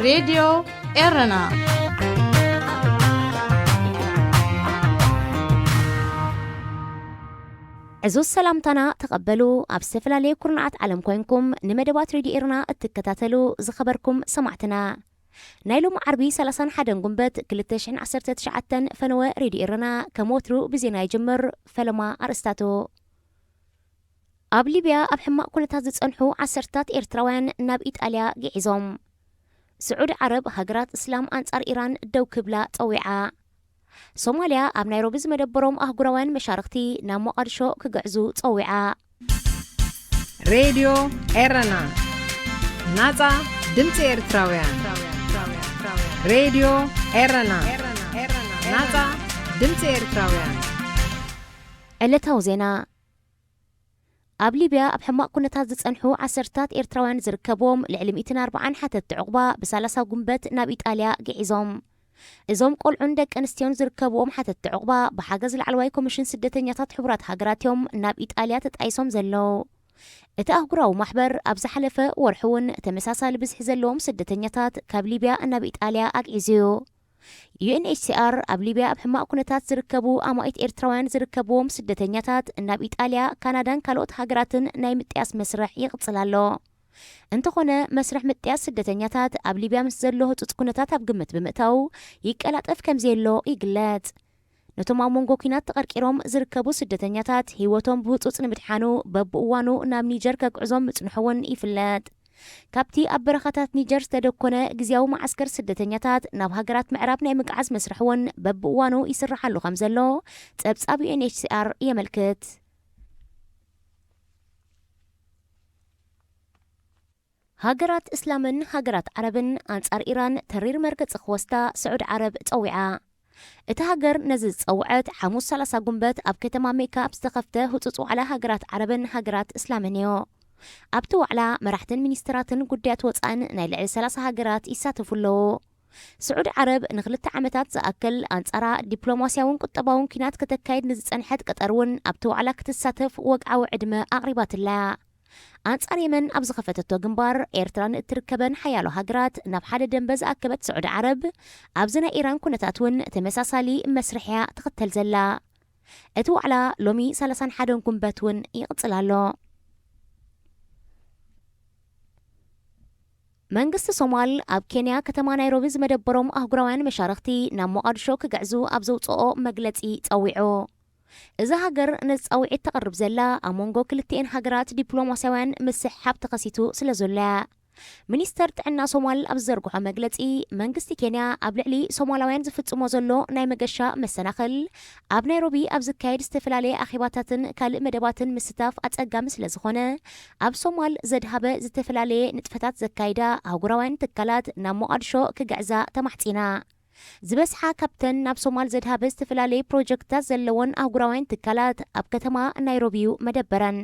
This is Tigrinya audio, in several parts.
ሬድዮ ኤረና። ዕዙዝ ሰላምታና ተቐበሉ። ኣብ ዝተፈላለየ ኩርናዓት ዓለም ኮይንኩም ንመደባት ሬድዮ ኤረና እትከታተሉ ዝኸበርኩም ሰማዕትና፣ ናይ ሎሚ ዓርቢ ሰላሳን ሓደን ጉንበት ክልተ ሽሕን ዓሰርተ ትሽዓተን ፈነወ ሬድዮ ኤረና ከም ወትሩ ብዜና ይጅምር። ፈለማ ኣርእስታቱ። ኣብ ሊብያ ኣብ ሕማቕ ኩነታት ዝጸንሑ ዓሰርታት ኤርትራውያን ናብ ኢጣልያ ግዒዞም። ስዑዲ ዓረብ ሃገራት እስላም ኣንጻር ኢራን ደው ክብላ ጸዊዓ። ሶማልያ ኣብ ናይሮቢ ዝመደበሮም ኣህጉራውያን መሻርኽቲ ናብ ሞቓድሾ ክግዕዙ ጸዊዓ። ሬድዮ ኤረና፣ ናጻ ድምጺ ኤርትራውያን። ሬድዮ ኤረና፣ ናጻ ድምጺ ኤርትራውያን። ዕለታዊ ዜና። ኣብ ሊብያ ኣብ ሕማቕ ኩነታት ዝጸንሑ ዓሰርታት ኤርትራውያን ዝርከብዎም ልዕሊ ሚእትን ኣርባዓን ሓተትቲ ዕቑባ ብሳላሳ ጉንበት ናብ ኢጣልያ ግዒዞም። እዞም ቆልዑን ደቂ ኣንስትዮን ዝርከብዎም ሓተትቲ ዕቑባ ብሓገዝ ላዕለዋይ ኮሚሽን ስደተኛታት ሕቡራት ሃገራት እዮም ናብ ኢጣልያ ተጣይሶም ዘለዉ። እቲ ኣህጉራዊ ማሕበር ኣብ ዝሓለፈ ወርሒ እውን ተመሳሳሊ ብዝሒ ዘለዎም ስደተኛታት ካብ ሊብያ ናብ ኢጣልያ ኣግዒዙ እዩ። ዩ ኤን ኤች ሲ ኣር ኣብ ሊብያ ኣብ ሕማቕ ኩነታት ዝርከቡ ኣማኢት ኤርትራውያን ዝርከብዎም ስደተኛታት ናብ ኢጣልያ፣ ካናዳን ካልኦት ሃገራትን ናይ ምጥያስ መስርሕ ይቕጽል ኣሎ። እንተኾነ፣ መስርሕ ምጥያስ ስደተኛታት ኣብ ሊብያ ምስ ዘሎ ህጹጽ ኩነታት ኣብ ግምት ብምእታው ይቀላጠፍ ከም ዘየሎ ይግለጽ። ነቶም ኣብ መንጎ ኲናት ተቐርቂሮም ዝርከቡ ስደተኛታት ህይወቶም ብህጹጽ ንምድሓኑ በብእዋኑ ናብ ኒጀር ከግዕዞም ምጽንሑ እውን ይፍለጥ። ካብቲ ኣብ በረኻታት ኒጀር ዝተደኮነ ግዝያዊ መዓስከር ስደተኛታት ናብ ሃገራት ምዕራብ ናይ ምግዓዝ መስርሕ እውን በብእዋኑ ይስርሓሉ ከም ዘሎ ጸብጻብ ዩ ኤን ኤች ሲ ኣር የመልክት። ሃገራት እስላምን ሃገራት ዓረብን ኣንጻር ኢራን ተሪር መርገጺ ክወስዳ ስዑዲ ዓረብ ጸዊዓ። እታ ሃገር ነዚ ዝጸውዐት ሓሙስ ሰላሳ ጉንበት ኣብ ከተማ ሜካ ኣብ ዝተኸፍተ ህጹጽ ዋዕላ ሃገራት ዓረብን ሃገራት እስላምን እዩ። ኣብቲ ዋዕላ መራሕትን ሚኒስትራትን ጉዳያት ወጻእን ናይ ልዕሊ ሰላሳ ሃገራት ይሳተፉ ኣለዉ። ስዑዲ ዓረብ ንኽልተ ዓመታት ዝኣክል ኣንጻራ ዲፕሎማስያውን ቁጠባውን ኲናት ከተካይድ ንዝጸንሐት ቀጠር እውን ኣብቲ ዋዕላ ክትሳተፍ ወግዓዊ ዕድመ ኣቕሪባትላ። ኣንጻር የመን ኣብ ዝኸፈተቶ ግንባር፣ ኤርትራ ንእትርከበን ሓያሎ ሃገራት ናብ ሓደ ደንበ ዝኣከበት ስዑዲ ዓረብ፣ ኣብዚ ናይ ኢራን ኩነታት እውን ተመሳሳሊ መስርሕ እያ ትኽተል ዘላ። እቲ ዋዕላ ሎሚ ሰላሳን ሓደን ጉንበት እውን ይቕጽል ኣሎ። መንግስቲ ሶማል ኣብ ኬንያ ከተማ ናይሮቢ ዝመደበሮም ኣህጉራውያን መሻርኽቲ ናብ ሞቓድሾ ክግዕዙ ኣብ ዘውጽኦ መግለጺ ጸዊዑ። እዛ ሃገር ነዚ ጻውዒት ተቕርብ ዘላ ኣብ መንጎ ክልቲኤን ሃገራት ዲፕሎማስያውያን ምስሕሓብ ተኸሲቱ ስለ ዘሎ እያ። ሚኒስተር ጥዕና ሶማል ኣብ ዝዘርግሖ መግለጺ፣ መንግስቲ ኬንያ ኣብ ልዕሊ ሶማላውያን ዝፍጽሞ ዘሎ ናይ መገሻ መሰናኽል፣ ኣብ ናይሮቢ ኣብ ዝካየድ ዝተፈላለየ ኣኼባታትን ካልእ መደባትን ምስታፍ ኣጸጋሚ ስለ ዝኾነ፣ ኣብ ሶማል ዘድሃበ ዝተፈላለየ ንጥፈታት ዘካይዳ ኣህጉራውያን ትካላት ናብ ሞቓድሾ ክግዕዛ ተማሕጺና። ዝበዝሓ ካብተን ናብ ሶማል ዘድሃበ ዝተፈላለየ ፕሮጀክትታት ዘለወን ኣህጉራውያን ትካላት ኣብ ከተማ ናይሮቢ እዩ መደበረን።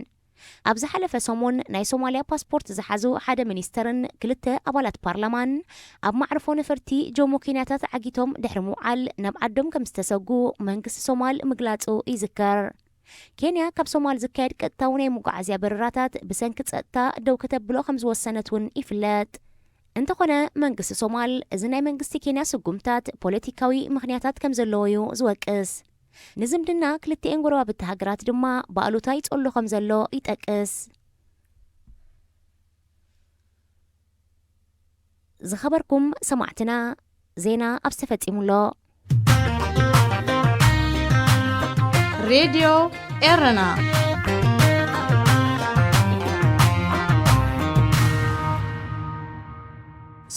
ኣብ ዝሓለፈ ሰሙን ናይ ሶማልያ ፓስፖርት ዝሓዙ ሓደ ሚኒስተርን ክልተ ኣባላት ፓርላማን ኣብ ማዕርፎ ነፈርቲ ጆሞ ኬንያታ ተዓጊቶም ድሕሪ ምውዓል ናብ ዓዶም ከም ዝተሰጉ መንግስቲ ሶማል ምግላጹ ይዝከር። ኬንያ ካብ ሶማል ዝካየድ ቀጥታዊ ናይ መጓዓዝያ በረራታት ብሰንኪ ጸጥታ ደው ከተብሎ ከም ዝወሰነት እውን ይፍለጥ። እንተኾነ፣ መንግስቲ ሶማል እዚ ናይ መንግስቲ ኬንያ ስጉምታት ፖለቲካዊ ምኽንያታት ከም ዘለዎ እዩ ዝወቅስ። ንዝምድና ክልቲኤን ጎረባብቲ ሃገራት ድማ ብኣሉታ ይጸሎ ከም ዘሎ ይጠቅስ። ዝኸበርኩም ሰማዕትና፣ ዜና ኣብዚ ተፈጺሙ ኣሎ። ሬድዮ ኤረና።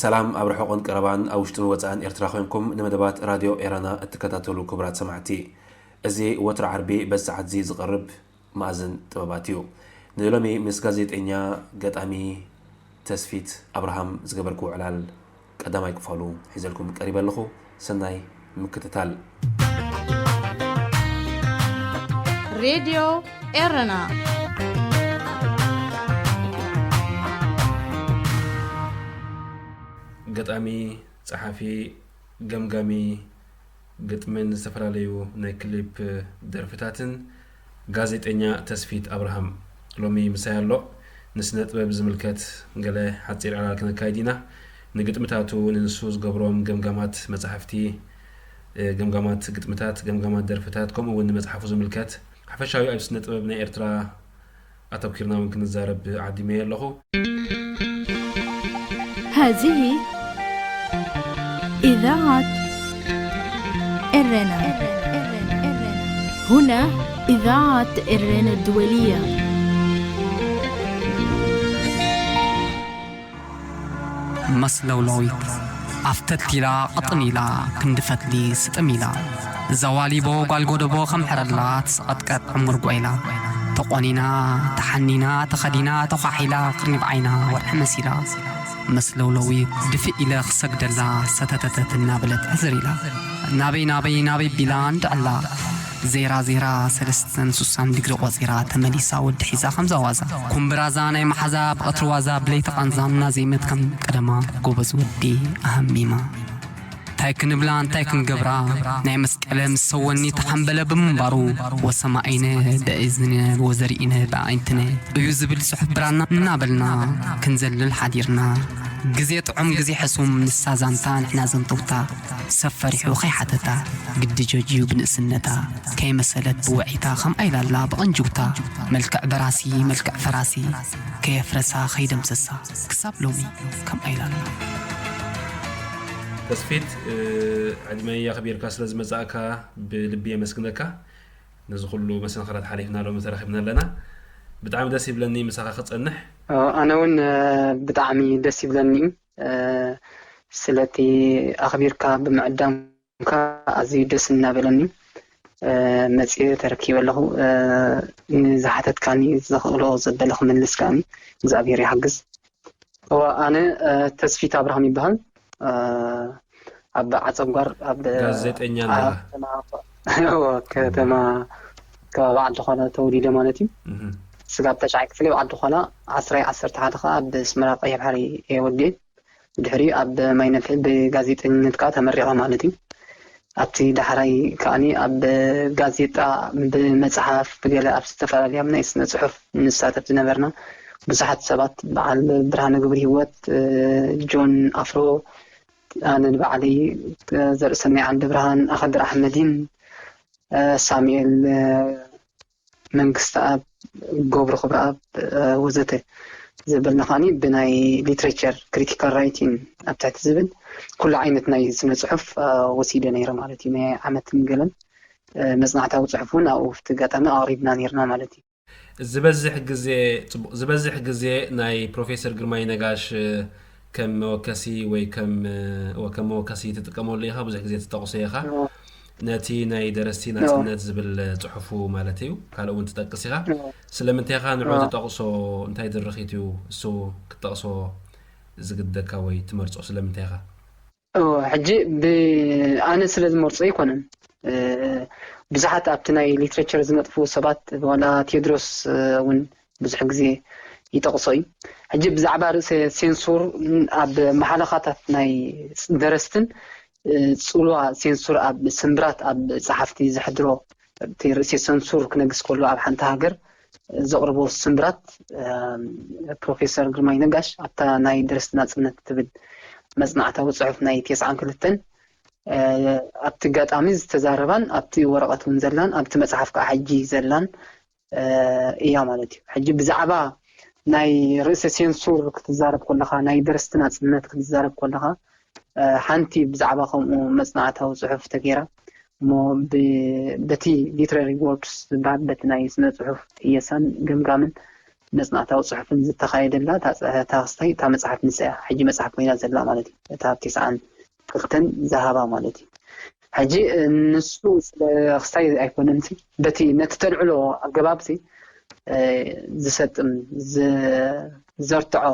ሰላም ኣብ ርሑቕን ቀረባን፣ ኣብ ውሽጥን ወጻእን ኤርትራ ኮይንኩም ንመደባት ራድዮ ኤረና እትከታተሉ ክቡራት ሰማዕቲ፣ እዚ ወትሩ ዓርቢ በዚ ሰዓት እዚ ዝቐርብ መኣዝን ጥበባት እዩ። ንሎሚ ምስ ጋዜጠኛ ገጣሚ ተስፊት ኣብርሃም ዝገበርክዎ ዕላል ቀዳማይ ክፋሉ ሒዘልኩም ቀሪበ ኣለኹ። ሰናይ ምክትታል። ሬድዮ ኤረና። ገጣሚ፣ ጸሓፊ፣ ገምጋሚ ግጥምን ዝተፈላለዩ ናይ ክሊፕ ደርፍታትን ጋዜጠኛ ተስፊት ኣብርሃም ሎሚ ምሳይ ኣሎ። ንስነ ጥበብ ዝምልከት ገለ ሓጺር ዕላል ክነካይድ ኢና። ንግጥምታቱ፣ ንንሱ ዝገብሮም ገምጋማት መጻሕፍቲ፣ እ፣ ገምጋማት ግጥምታት፣ ገምጋማት ደርፍታት፣ ከምኡ እውን ንመጽሓፉ ዝምልከት ሓፈሻዊ ኣብ ስነ ጥበብ ናይ ኤርትራ ኣተኲርና እውን ክንዛረብ ዓዲመዮ ኣለኹ። هذه إذاعة إرنا. هنا إذاعة إرنا الدولية. መስለውለዊት ኣፍተት ኢላ ቅጥን ኢላ ክንዲ ፈትሊ ስጥም ኢላ ዘዋሊቦ ጓል ጎደቦ ከም ሕረላ ትስቐጥቀጥ ዕሙር ጓይላ ተቖኒና ተሓኒና ተኸዲና ተዃሒላ ቅርኒብ ዓይና ወርሒ መሲላ መስለውለዊት ድፍእ ኢለ ክሰግደላ ሰተተተት እናበለት ሕዝር ኢላ ናበይ ናበይ ናበይ ቢላ እንድዕላ ዜራ ዜራ ሰለስተን ሱሳን ዲግሪ ቆጺራ ተመሊሳ ወዲ ሒዛ ከምዛ ዋዛ ኩምብራዛ ናይ መሓዛ ብቐትሪ ዋዛ ብለይቲ ቃንዛ እናዜመት ከም ቀደማ ጎበዝ ወዲ ኣሃሚማ እንታይ ክንብላ እንታይ ክንገብራ ናይ መስቀለ ምስ ሰወኒ ተሓንበለ ብምንባሩ ወሰማኢነ ብእዝነ ወዘርኢነ ብኣይንትነ እዩ ዝብል ጽሑፍ ብራና እናበልና ክንዘልል ሓዲርና ግዜ ጥዑም ግዜ ሕሱም ንሳ ዛንታ ንሕና ዘንተውታ ሰብ ፈሪሑ ከይሓተታ ግዲ ጀጅዩ ብንእስነታ ከይመሰለት ብውዒታ ከምኣ ኢላላ ብቐንጅውታ መልክዕ በራሲ መልክዕ ፈራሲ ከየፍረሳ ከይደምሰሳ ክሳብ ሎሚ ከምኣ ኢላላ። ተስፊት ዕድመይ ኣኽቢርካ ስለ ዝመጻእካ ብልቢ የመስግነካ። ነዚ ኩሉ መሰናኽላት ሓሊፍና ሎሚ ተራኺብና ኣለና። ብጣዕሚ ደስ ይብለኒ ምሳኻ ክጸንሕ። ኣነ እውን ብጣዕሚ ደስ ይብለኒ እዩ። ስለቲ ኣኽቢርካ ብምዕዳምካ ኣዝዩ ደስ እናበለኒ መፅየ ተረኪበ ኣለኹ። ንዝሓተትካኒ ዘኽእሎ ዘበለ ክምልስ ከኣኒ እግዚኣብሔር ይሓግዝ። እዋ ኣነ ተስፊት ኣብርሃም ይበሃል። ኣብ ዓፀጓር ኣብ ጋዜጠኛ ኣለኻ። ከተማ ከባቢ ዓዲ ኾላ ተወሊደ ማለት እዩ። ስጋብ ተሽዓይ ክፍሊ ኣብ ዓዲ ኾላ ዓስራይ ዓሰርተ ሓደ ከዓ ኣብ ኣስመራ ቀይሕ ባሕሪ እየ ወዲኤ። ብድሕሪኡ ኣብ ማይ ነፍሒ ብጋዜጠኝነት ከዓ ተመሪቐ ማለት እዩ። ኣብቲ ዳሕራይ ከዓኒ ኣብ ጋዜጣ ብመፅሓፍ ብገለ ኣብ ዝተፈላለዩ ኣብ ናይ ስነ ፅሑፍ ንሳተፍ ዝነበርና ብዙሓት ሰባት በዓል ብርሃነ ገብረሂወት፣ ጆን ኣፍሮ፣ ኣነ ንባዕለይ፣ ዘርእሰናይ ዓንደብርሃን፣ ኣኸድር ኣሕመዲን፣ ሳሙኤል መንግስተኣብ፣ ገብሩ ክብረኣብ ወዘተ ዘበልና ከዓኒ ብናይ literature critical writing ኣብ ትሕቲ ዝብል ኩሉ ዓይነት ናይ ስነ ፅሑፍ ወሲደ ነይረ ማለት እዩ። ናይ ዓመትን ገለን መፅናዕታዊ ፅሑፍ እውን ኣብኡ ኣብቲ ኣጋጣሚ ኣቕሪብና ነይርና ማለት እዩ። ዝበዝሕ ግዜ ዝበዝሕ ግዜ ናይ ፕሮፌሰር ግርማይ ነጋሽ ከም መወከሲ ወይ ከም መወከሲ ትጥቀመሉ ኢኻ፣ ብዙሕ ግዜ ትጠቕሶ ኢኻ። ነቲ ናይ ደረስቲ ናጽነት ዝብል ጽሑፉ ማለት እዩ። ካልእ እውን ትጠቅስ ኢኻ። ስለምንታይ ኢኻ ንዑ ትጠቕሶ? እንታይ ድርኺት እዩ እሱ ክትጠቕሶ ዝግደካ ወይ ትመርጾ? ስለምንታይ ኢኻ? ሕጂ ብኣነ ስለ ዝመርጾ ኣይኮነን። ብዙሓት ኣብቲ ናይ ሊትሬቸር ዝነጥፉ ሰባት ዋላ ቴድሮስ እውን ብዙሕ ግዜ ይጠቕሶ እዩ። ሕጂ ብዛዕባ ርእሰ ሴንሱር ኣብ መሓለኻታት ናይ ደረስትን ፅልዋ ሴንሱር ኣብ ስምብራት ኣብ ፀሓፍቲ ዘሕድሮ እቲ ርእሰ ሰንሱር ክነግስ ከሎ ኣብ ሓንቲ ሃገር ዘቕርቦ ስምብራት ፕሮፌሰር ግርማይ ነጋሽ ኣብታ ናይ ደረስቲ ናፅነት ትብል መፅናዕታዊ ፅሑፍ ናይ ቴስዓን ክልተን ኣብቲ ጋጣሚ ዝተዛረባን ኣብቲ ወረቐት እውን ዘላን ኣብቲ መፅሓፍ ከዓ ሕጂ ዘላን እያ ማለት እዩ። ሕጂ ብዛዕባ ናይ ርእሰ ሴንሱር ክትዛረብ ከለኻ ናይ ደረስቲ ናፅነት ክትዛረብ ከለኻ ሓንቲ ብዛዕባ ከምኡ መፅናዕታዊ ፅሑፍ ተገይራ እሞ በቲ literary works ዝበሃል በቲ ናይ ስነ ፅሑፍ ህየሳን ገምጋምን መፅናዕታዊ ፅሑፍን ዝተኻየደላ እታ ክስታይ እታ መፅሓፍ ንሳ እያ ሕጂ መፅሓፍ ኮይና ዘላ ማለት እዩ። እታ ኣብ ቴስዓን ክልተን ዝሃባ ማለት እዩ። ሕጂ ንሱ ስለ ክስታይ ኣይኮነን ሲ በቲ ነቲ ተልዕሎ ኣገባብ ሲ ዝሰጥም ዘርትዖ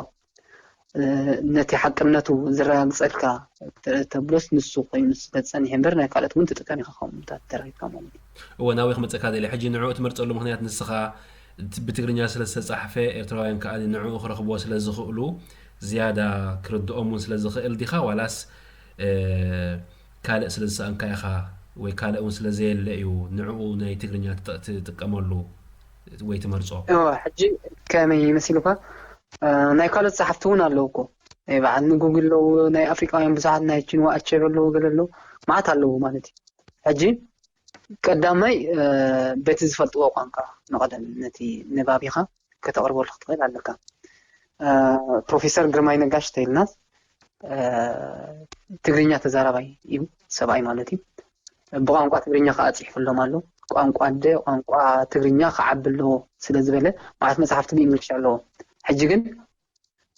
ነቲ ሓቅነቱ ዝረጋግፀልካ ተብሎስ ንሱ ኮይኑ ስለ ዝፀንሐ እምበር ናይ ካልኦት እውን ትጥቀም ኢኻ ከምኡታት ተረኺብካ ማለት እዩ። እወ ናበይ ክመፀካ ደልየ ሕጂ ንዕኡ ትመርፀሉ ምኽንያት ንስኻ ብትግርኛ ስለ ዝተፃሕፈ ኤርትራውያን ከዓ ንዕኡ ክረኽብዎ ስለ ዝኽእሉ ዝያዳ ክርድኦም እውን ስለ ዝኽእል ዲኻ ዋላስ ካልእ ስለ ዝሰኣንካ ኢኻ ወይ ካልእ እውን ስለ ዘየለ እዩ ንዕኡ ናይ ትግርኛ ትጥቀመሉ ወይ ትመርጾ? ሕጂ ከመይ መሲሉካ ናይ ካልኦት ጸሓፍቲ እውን ኣለዉ እኮ ናይ በዓል ንጉግ ኣለዉ፣ ናይ ኣፍሪቃውያን ብዙሓት፣ ናይ ቺንዋ ኣቸበ ኣለዉ፣ ገለ ኣለዉ፣ መዓት ኣለዉ ማለት እዩ። ሕጂ ቀዳማይ በቲ ዝፈልጥዎ ቋንቋ ንቐደም ነቲ ንባቢኻ ከተቕርበሉ ክትኽእል ኣለካ። ፕሮፌሰር ግርማይ ነጋሽ ተይልናስ ትግርኛ ተዛራባይ እዩ፣ ሰብኣይ ማለት እዩ። ብቋንቋ ትግርኛ ከዓ ፅሒፍሎም ኣሎ። ቋንቋ ኣደ ቋንቋ ትግርኛ ክዓቢ ኣለዎ ስለ ዝበለ ማለት መፅሓፍቲ ብእንግሊሽ ኣለዎ። ሕጂ ግን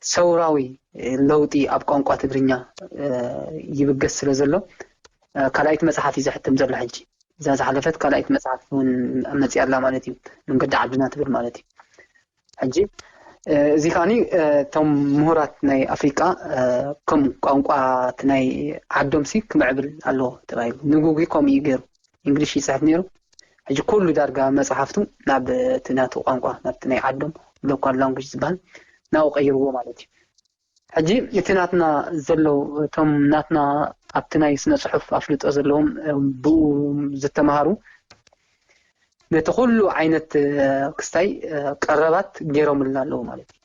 ሰውራዊ ለውጢ ኣብ ቋንቋ ትግርኛ ይብገስ ስለ ዘሎ ካልኣይቲ መፅሓፍ እዩ ዘሕትም ዘሎ። ሕጂ እዛ ዝሓለፈት ካልኣይቲ መፅሓፍ እውን መፅያ ኣላ ማለት እዩ፣ መንገዲ ዓድና ትብል ማለት እዩ። ሕጂ እዚ ከዓኒ እቶም ምሁራት ናይ ኣፍሪቃ ከም ቋንቋ እቲ ናይ ዓዶምሲ ክምዕብል ኣለዎ ተባሂሉ ንጉጊ ከምኡ እዩ ገይሩ። እንግሊሽ ይፅሕፍ ነይሩ። ሕጂ ኩሉ ዳርጋ መፅሓፍቱ ናብ እቲ ናቱ ቋንቋ ናብቲ ናይ ዓዶም ሎካል ላንጉጅ ዝበሃል ናብኡ ቀይርዎ ማለት እዩ። ሕጂ እቲ ናትና ዘለዉ እቶም ናትና ኣብቲ ናይ ስነ ፅሑፍ ኣፍልጦ ዘለዎም ብኡ ዝተምሃሩ ነቲ ኩሉ ዓይነት ክስታይ ቀረባት ገይሮምልና ኣለዉ ማለት እዩ።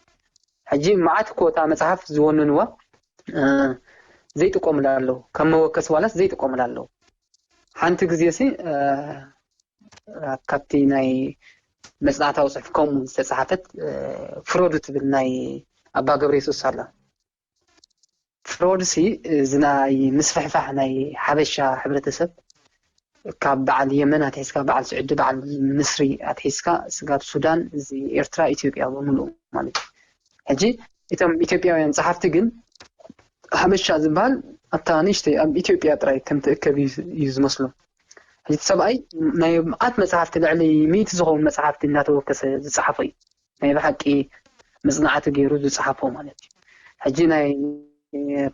ሕጂ መዓት እኮ እታ መፅሓፍ ዝወነንዋ ዘይጥቀሙላ ኣለዉ፣ ከም መወከሲ ዋላስ ዘይጥቀሙላ ኣለዉ። ሓንቲ ግዜ ሲ ካብቲ ናይ መፅናዕታዊ ፅሑፍ ከምኡ ዝተፅሓፈት ፍረዱ ትብል ናይ ኣባ ገብረ የሱስ ኣላ። ፍረዱ ሲ እዚ ናይ ምስፍሕፋሕ ናይ ሓበሻ ሕብረተሰብ ካብ በዓል የመን ኣትሒዝካ በዓል ስዑዲ በዓል ምስሪ ኣትሒዝካ ስጋብ ሱዳን እዚ ኤርትራ ኢትዮጵያ ብምሉኡ ማለት እዩ። ሕጂ እቶም ኢትዮጵያውያን ጸሓፍቲ ግን ሓበሻ ዝበሃል ኣብታ ንእሽተይ ኣብ ኢትዮጵያ ጥራይ ከም ትእከብ እዩ ዝመስሎም። ሕጂ እቲ ሰብኣይ ናይ መዓት መጽሓፍቲ ልዕሊ ሚእቲ ዝኸውን መጽሓፍቲ እናተወከሰ ዝጸሓፎ እዩ። ናይ ብሓቂ መጽናዕቲ ገይሩ ዝጸሓፎ ማለት እዩ። ሕጂ ናይ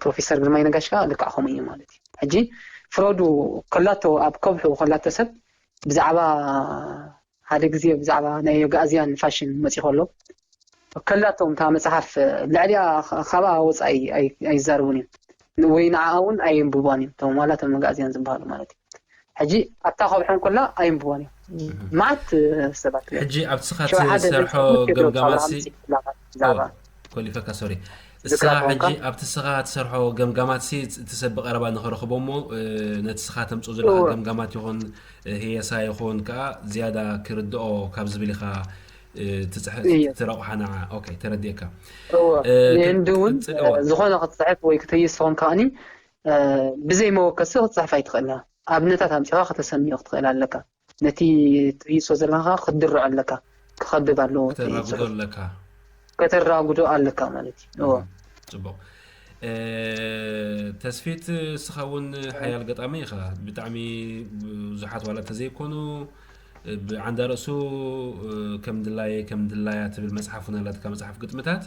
ፕሮፌሰር ግርማይ ነጋሽ ከዓ ልክዕ ከምኡ እዩ ማለት እዩ። ሕጂ ፍረዱ ከላቶ ኣብ ከብሑ ከላቶ ሰብ ብዛዕባ ሓደ ግዜ ብዛዕባ ናይ ኣጋእዝያን ፋሽን መፂ ከሎ ከላቶም እታ መፅሓፍ ልዕሊኣ ካብኣ ወፃኢ ኣይዛረቡን እዮም ወይ ንዓኣ እውን ኣየንብቧን እዮም እቶም ዋላ እቶም ኣጋእዝያን ዝበሃሉ ማለት እዩ። ሕጂ ኣብታ ከብሖም ከላ ኣየንብቧን እዮም። ማዓት ሰባት ሕጂ ኣብቲ ስኻ ትሰርሖ ገምጋማት ኮሊፈካ ሶሪ እስኻ ሕጂ ኣብቲ ስኻ ትሰርሖ ገምጋማት ሲ እቲ ሰብ ብቀረባ ንኸረኽቦ እሞ ነቲ ስኻ ተምፅኦ ዘለካ ገምጋማት ይኹን ህየሳ ይኹን ከዓ ዝያዳ ክርድኦ ካብ ዝብል ኢኻ ትረቑሓ ንዓ ተረዲእካ። ንህንዲ እውን ዝኾነ ክትፅሕፍ ወይ ክትህይስ ትኾን ከዓኒ ብዘይ መወከሲ ክትፅሕፍ ኣይትኽእልና። ኣብነታት ኣምፂኻ ከተሰምዮ ክትኽእል ኣለካ። ነቲ ትህይሶ ዘለካ ክትድርዖ ኣለካ። ክኸብብ ኣለዎ። ከተራጉዶ ኣለካ። ከተራጉዶ ኣለካ ማለት እዩ። ፅቡቅ። ተስፊት እስኻ እውን ሓያል ገጣሚ ኢኻ። ብጣዕሚ ብዙሓት ዋላ እንተዘይኮኑ ብዓንዳ ርእሱ ከም ድላየ ከም ድላያ ትብል መፅሓፍ እውን ኣላትካ፣ መፅሓፍ ግጥምታት።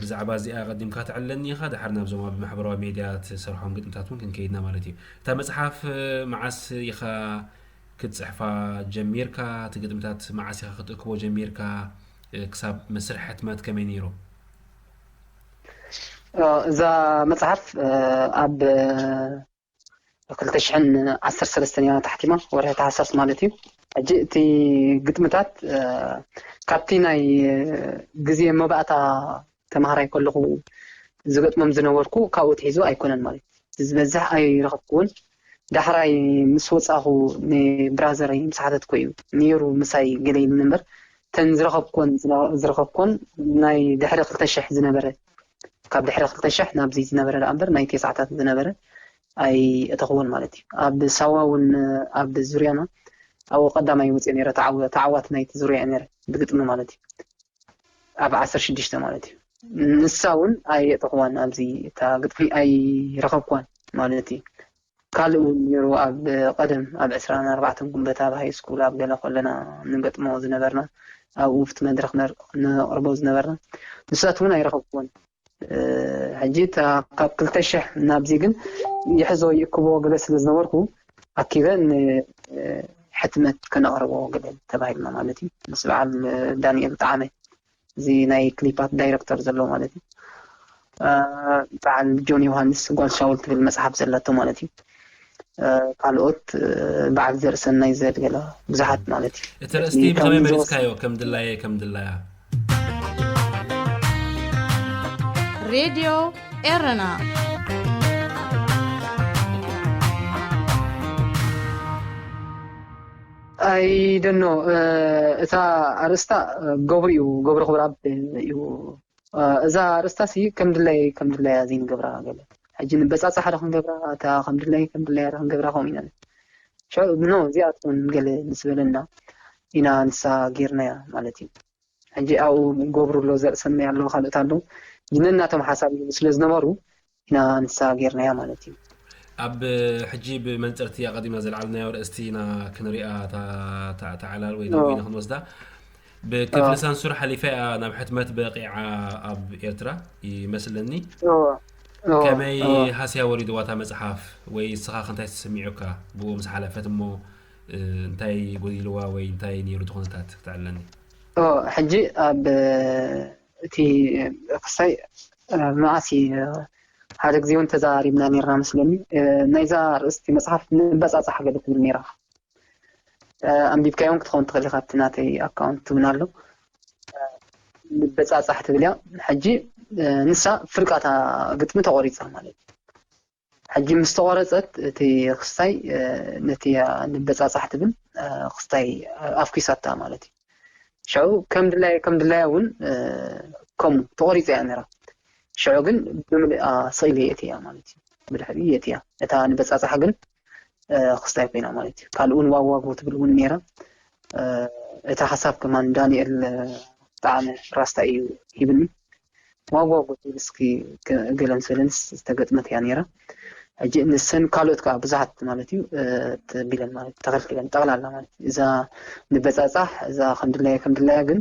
ብዛዕባ እዚኣ ቀዲምካ ተዕለኒ ኢኻ፣ ድሓር ናብዞም ኣብ ማሕበራዊ ሜድያ ትሰርሖም ግጥምታት እውን ክንከይድና ማለት እዩ። እታ መፅሓፍ መዓስ ኢኻ ክትፅሕፋ ጀሚርካ? እቲ ግጥምታት መዓስ ኢኻ ክትእክቦ ጀሚርካ? ክሳብ መስርሕ ሕትመት ከመይ ነይሩ? እዛ መፅሓፍ ኣብ ክልተ ሽሕን ዓሰርተ ሰለስተን እያ ተሓቲማ፣ ወርሒ ታሕሳስ ማለት እዩ። ሕጂ እቲ ግጥምታት ካብቲ ናይ ግዜ መባእታ ተምሃራይ ከለኹ ዝገጥሞም ዝነበርኩ ካብኡ ትሒዙ ኣይኮነን ማለት እዩ። ዝበዝሕ ኣይረኸብኩውን። ዳሕራይ ምስ ወፃኹ ንብራዘረይ ምስ ሓተትኮ እዩ ነይሩ ምሳይ ገለ ኢሉኒ እምበር እተን ዝረኸብኮን ዝረኸብኮን ናይ ድሕሪ ክልተ ሽሕ ዝነበረ ካብ ድሕሪ ክልተ ሽሕ ናብዚ ዝነበረ ደኣ እምበር ናይ ቴስዓታት ዝነበረ ኣይእተኽዎን ማለት እዩ። ኣብ ሳዋ እውን ኣብ ዙርያና ኣብኡ ቀዳማይ ወፅየ ነይረ ተዓዋቲ ናይቲ ዙርያ እየ ነይረ ብግጥሚ ማለት እዩ። ኣብ ዓሰርተ ሽዱሽተ ማለት እዩ። ንሳ እውን ኣየእተኽዋን ኣብዚ እታ ግጥሚ ኣይረኸብኳን ማለት እዩ። ካልእ እውን ነይሩ ኣብ ቀደም ኣብ ዕስራን ኣርባዕተን ጉንበት ኣብ ሃይ ስኩል ኣብ ገለ ከለና ንገጥሞ ዝነበርና ኣብኡ ኣብቲ መድረኽ ነቕርቦ ዝነበርና ንሳት እውን ኣይረኸብኩዎን። ሕጂ ካብ ክልተ ሽሕ ናብዚ ግን ይሕዞ ይእክቦ ገለ ስለ ዝነበርኩ ኣኪበ ንሕትመት ከነቕርቦ ገለ ተባሂልና ማለት እዩ ምስ በዓል ዳንኤል ጣዕመ እዚ ናይ ክሊፓት ዳይረክተር ዘሎ ማለት እዩ። በዓል ጆን ዮሃንስ ጓል ሻውል ትብል መፅሓፍ ዘለቶ ማለት እዩ። ካልኦት በዓል ዘርእሰናይ ዘድገላ ብዙሓት ማለት እዩ። እቲ ርእስቲ ብኸመይ መሪፅካዮ? ከም ድላየ ከም ድላያ ሬድዮ ኤረና። I don't know. እታ ኣርእስታ ገብሩ እዩ፣ ገብሩ ክብረኣብ እዩ። እዛ ኣርእስታ ሲ ከም ድላይ ከም ድላያ ዘይንገብራ ገለ፣ ሕጂ ንበጻጻሕ ዶ ክንገብራ፣ እታ ከም ድላይ ከም ድላያ ዶ ክንገብራ ከምኡ ኢና። ኖ፣ እዚኣ ትኾን ገለ ምስ በለና ኢና ንሳ ጌርናያ ማለት እዩ። ሕጂ ኣብኡ ገብሩ ኣሎ፣ ዘርእሰናይ ኣሎ፣ ካልኦት ኣለዉ። ግን ነናቶም ሓሳብ ይህቡ ስለ ዝነበሩ ኢና ንሳ ጌርናያ ማለት እዩ። ኣብ ሕጂ ብመንፅርቲ ኣቐዲምና ዘልዓልናዮ ርእስቲ ኢና ክንሪኣ ተዓላል ወይ ደዊና ክንወስዳ። ብክፍሊ ሳንሱር ሓሊፋ እያ ናብ ሕትመት በቂዓ ኣብ ኤርትራ ይመስለኒ። ከመይ ሃስያ ወሪድዋ እታ መፅሓፍ? ወይ እስኻ ክንታይ ተሰሚዑካ ብኡ ምስ ሓለፈት እሞ እንታይ ጎዲልዋ ወይ እንታይ ነይሩ እቲ ኩነታት ክተዕለኒ? ሕጂ ኣብ እቲ ክሳይ መዓስ ሓደ ግዜ እውን ተዛሪብና ነርና መስለኒ። ናይዛ ርእስቲ መፅሓፍ ንበፃፃሕ ገለ ትብል ነይራ። ኣንቢብካዮም ክትኸውን ትኽእል ኢኻ ኣብቲ ናተይ ኣካውንት እውን ኣሎ። ንበፃፃሕ ትብል እያ። ሕጂ ንሳ ፍርቃታ ግጥሚ ተቆሪፃ ማለት እዩ። ሕጂ ምስ ተቆረፀት እቲ ክስታይ ነቲ ንበፃፃሕ ትብል ክስታይ ኣፍኪሳታ ማለት እዩ። ሽዑ ከም ድላየ ከም ድላያ እውን ከምኡ ተቆሪፀ እያ ነራ። ሽዑ ግን ብምልኣ ስኢለ የእትያ ማለት እዩ። ብድሕሪ የእትያ እታ ንበፃፃሕ ግን ክስታይ ኮይና ማለት እዩ። ካልእ እውን ዋዋጎ ትብል እውን ነራ። እቲ ሓሳብ ከማን ዳንኤል ጣዕመ ራስታ እዩ ሂብኒ። ዋዋጎ ትብል እስኪ ገለ ምስ በለንስ ዝተገጥመት እያ ነራ። ሕጂ ንሰን ካልኦት ከዓ ብዙሓት ማለት እዩ ተቢለን ማለት ተኸልኪለን ጠቕላላ ማለት እዩ። እዛ ንበፃፃሕ እዛ ከም ድላየ ከም ድላያ ግን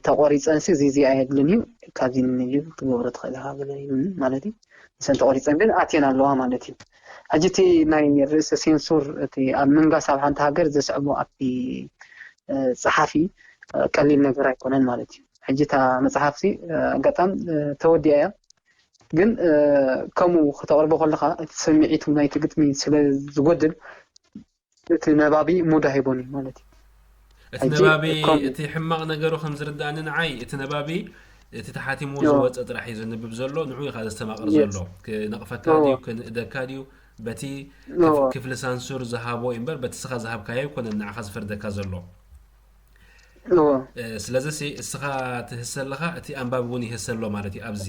ተቆሪፀንሲ እዚ እዚ ኣየድልን እዩ፣ ካብዚ ንንዩ ክትገብሮ ትኽእል ኢኻ ገለ ይብሉኒ ማለት እዩ። ንሰን ተቆሪፀን ግን ኣትየን ኣለዋ ማለት እዩ። ሕጂ እቲ ናይ ርእሰ ሴንሱር እቲ ኣብ ምንጋስ ኣብ ሓንቲ ሃገር ዘስዕቦ ኣብቲ ፀሓፊ ቀሊል ነገር ኣይኮነን ማለት እዩ። ሕጂ እታ መፅሓፍሲ ኣጋጣም ተወዲኣ እያ፣ ግን ከምኡ ከተቕርቦ ከለኻ እቲ ስምዒቱ ናይቲ ግጥሚ ስለ ዝጎድል እቲ ነባቢ ሙድ ኣይቦን እዩ ማለት እዩ። እቲ ነባቢ እቲ ሕማቕ ነገሩ ከም ዝርዳእኒ ንዓይ እቲ ነባቢ እቲ ተሓቲምዎ ዝወፀ ጥራሕ እዩ ዘንብብ ዘሎ፣ ንዑ ኢኻ ዘስተማቕር ዘሎ። ክነቕፈካ ድዩ ክንእደካ ድዩ በቲ ክፍሊ ሳንሱር ዝሃቦ እዩ እምበር በቲ ስኻ ዝሃብካዮ ኣይኮነን ንዓኻ ዝፈርደካ ዘሎ። ስለዚ እስኻ ትህሰ ኣለኻ፣ እቲ ኣንባቢ እውን ይህሰ ኣሎ ማለት እዩ። ኣብዚ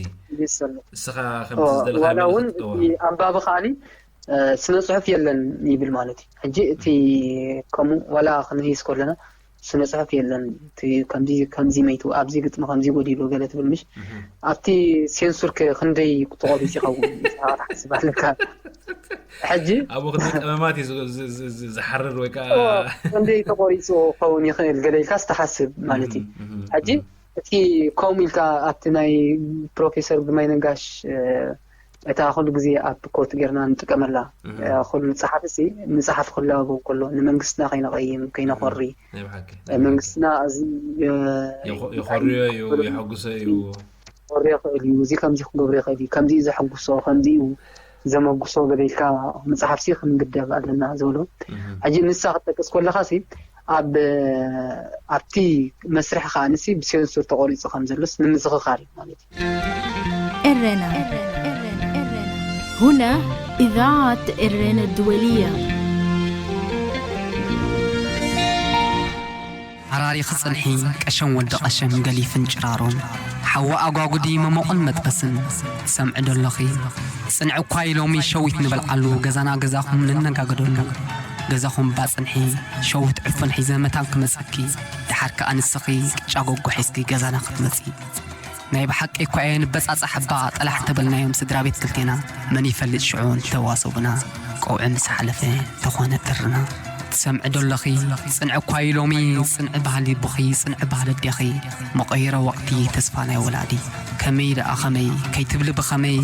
እስኻ ከምቲ ዝደለኻ ዋላ እውን እቲ ኣንባቢ ከዓኒ ስነ ፅሑፍ የለን ይብል ማለት እዩ። ሕጂ እቲ ከምኡ ዋላ ክንህይስ ከለና ስነ ፅሑፍ የለን፣ ከምዚ መይቱ፣ ኣብዚ ግጥሚ ከምዚ ጎዲሉ ገለ ትብል ምሽ ኣብቲ ሴንሱር ክንደይ ተቆሪፁ ይኸውን ትሓስብ ኣለካ። ሕጂ ኣብኡ ክንደይ ቀመማት እዩ ዝሓርር ወይ ከዓ ክንደይ ተቆሪፁ ክኸውን ይኽእል ገለ ኢልካ ዝተሓስብ ማለት እዩ። ሕጂ እቲ ከምኡ ኢልካ ኣብቲ ናይ ፕሮፌሰር ግርማይ ነጋሽ እታ ኩሉ ግዜ ኣብ ኮት ጌርና ንጥቀመላ ኩሉ ጸሓፊ ሲ ንጸሓፊ ክላበው ከሎ ንመንግስትና ከይነቐይም ከይነኾሪ መንግስትና እዚ የኾርዮ እዩ የሐጉሶ እዩ ክኾርዮ ይኽእል እዩ፣ እዚ ከምዚ ክገብሮ ይኽእል እዩ፣ ከምዚ እዩ ዘሐጉሶ፣ ከምዚ እዩ ዘመጉሶ ገለ ኢልካ መጽሓፍ ሲ ክንግደብ ኣለና ዝበሎ። ሕጂ ንሳ ክትጠቅስ ከለኻ ሲ ኣብ ኣብቲ መስርሕ ከኣ ንሲ ብሴንሱር ተቆሪጹ ከም ዘሎስ ንምዝኽኻር እዩ ማለት እዩ። ኤረና هنا إذاعة إرن الدولية. ሓራሪ ክጽንሒ ቀሸም ወዲ ቀሸም ገሊፍን ጭራሮን ሓዊ ኣጓጉዲ መሞቕን መጥበስን ትሰምዒ ዶ ኣለኺ? ጽንዒ እኳ እዩ ሎሚ ሸዊት ንበልዓሉ ገዛና ገዛኹም ንነጋገደሉ ገዛኹም ባጽንሒ ሸዊት ዕፉን ሒዘ መታን ክመጸኪ ድሓር ከኣ ንስኺ ቅጫ ጎጎ ሒዝኪ ገዛና ክትመጺ ናይ ብሓቂ እኳ እየ ንበጻጻሕ እባ ጠላሕ እንተበልናዮም ስድራ ቤት ክልቴና መን ይፈልጥ ሽዑ እንተዋሰቡና ቀውዒ ምስ ሓለፈ ተኾነ ትርና ትሰምዒ ዶ ኣለኺ ጽንዒ እኳ እዩ ሎሚ ጽንዒ ባህሊ ኣቦኺ ጽንዒ ባህሊ ኣዴኺ መቐይሮ ወቕቲ ተስፋ ናይ ወላዲ ከመይ ደኣ ከመይ ከይትብሊ ብኸመይ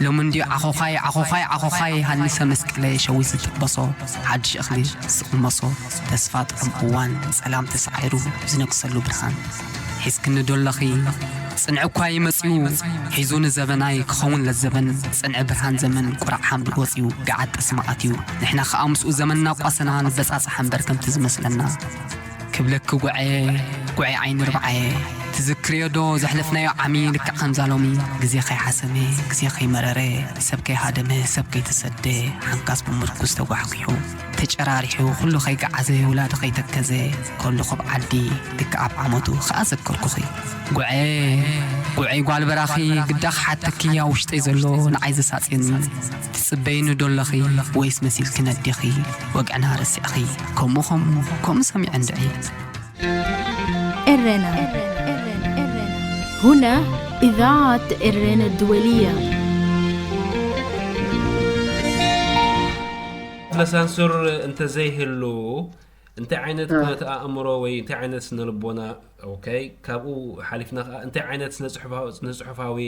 ሎሚ እንድዩ ዓኾዃይ ዓኾዃይ ዓኾዃይ ሃኒሰ መስቀለይ ሸዊት ዝጥበሶ ሓድሽ እኽሊ ዝቕመሶ ተስፋ ጥዑም እዋን ጸላም ተሳዒሩ ዝነግሰሉ ብርሃን ሒዝክኒ ዶ ኣለኺ ጽንዒ እኳ እዩ መጺኡ ሒዙ ንዘበናይ ክኸውን ለዘበን ጽንዒ ብርሃን ዘመን ቁራዕ ሓምድ ወጺኡ ገዓት ጠስሚ ኣትዩ ንሕና ኸኣ ምስኡ ዘመንና ቋሰና ንበጻጻሕ እምበር ከምቲ ዝመስለና ክብለኪ ጉዐየ ጉዐ ዓይኒ ርብዓየ ትዝክርዮ ዶ ዘሕለፍናዮ ዓሚ? ልክዕ ከምዛ ሎሚ፣ ግዜ ከይሓሰመ፣ ግዜ ከይመረረ፣ ሰብ ከይሃደመ፣ ሰብ ከይተሰደ፣ ሓንካስ ብምርኩስ ተጓሕጒሑ፣ ተጨራሪሑ፣ ኩሉ ከይገዓዘ፣ ውላዱ ከይተከዘ፣ ከሎ ኮብ ዓዲ፣ ልክዕ ኣብ ዓመቱ ከኣ ዘከርኩኺ። ጉዐ፣ ጉዐይ ጓል በራኺ፣ ግዳ ክሓተኪ ኣብ ውሽጠይ ዘሎ ንዓይ ዘሳጽየኒ፣ ትጽበይኒ ዶ ኣለኺ ወይስ መሲልኪ ነዴኺ? ወግዕና ረሲዕኺ፣ ከምኡ ከምኡ፣ ከምኡ ሰሚዐ እንድዒ። ኤረና هنا إذاعة إرينا الدولية. ለሳንሱር እንተዘይህሉ እንታይ ዓይነት ኩነት ኣእምሮ ወይ እንታይ ዓይነት ስነ ልቦና፣ ኦኬ፣ ካብኡ ሓሊፍና ከዓ እንታይ ዓይነት ስነ ጽሑፋዊ